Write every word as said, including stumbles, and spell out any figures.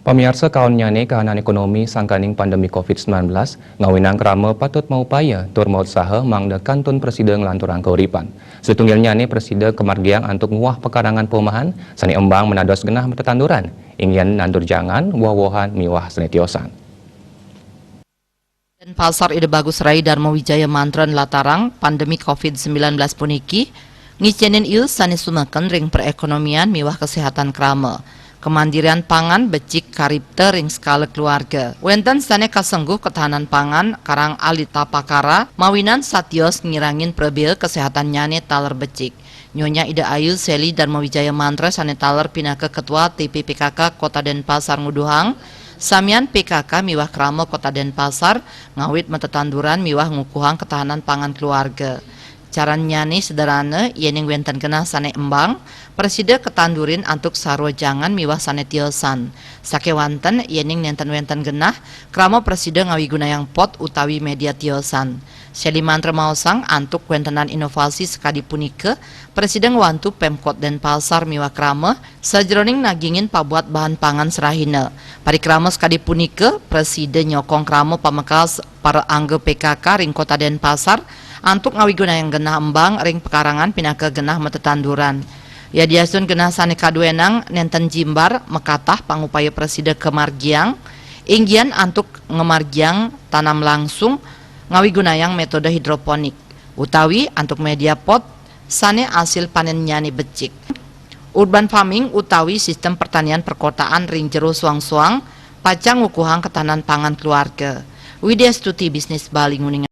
Pamiarsa, kaon nyane kahanan ekonomi sangkaning pandemi covid sembilan belas, ngawinang krama patut maupaya tur mautsaha mangda kantun prasida nglanturang kauripan. Satunggilnyane prasida kamargiang antuk nguah pakarangan paumahan sane embang manados genah matetanduran, inggian nandur jangan, woh-wohan miwah sane tiosan. Denpasar, Ida Bagus Rai Darma Wijaya Mantra nlatarang pandemi covid sembilan belas puniki ngicenin iu sane sumeken ring perekonomian miwah kesehatan krama. Kemandirian pangan becik karipta ring skala keluarga. Wenten sane kasengguh ketahanan pangan karang alita pakara mawinan satios ngirangin prabea kesehatannyane taler becik. Nyonya Ida Ayu Seli Darma Wijaya Mantra sane taler pinaka Ketua T P P K K Kota Denpasar nguduhang, samian P K K miwah krama Kota Denpasar ngawit matetanduran miwah ngukuhang ketahanan pangan keluarga. Carannyane sederhana, yening wenten genah sane embang, prasida ketandurin antuk sarwa jangan miwah sane tiosan. Sakewanten, yening nenten wenten genah, krama prasida ngawigunayang pot utawi media tiosan. Seli Mantra maosang antuk wentenan inovasi sakadi punika, prasida ngwantu Pemkot Denpasar miwah krama sajeroning nagingin pabuat bahan pangan serahina. Parikrama sakadi punika prasida nyokong krama pamekas para angga P K K ring Kota Denpasar antuk ngawigunayang genah embang ring pekarangan pinaka genah matetanduran. Yadiastun genah sane kaduenang nenten jimbar makatah pangupaya prasida kamargiang, inggian antuk ngamargiang tanam langsung ngawigunayang metode hidroponik, utawi antuk media pot sane asil panennyane becik. Urban farming utawi sistem pertanian perkotaan ring jero soang-soang pacang ngukuhang ketahanan pangan keluarga. Widya Stuti, Bisnis Bali, nguninga.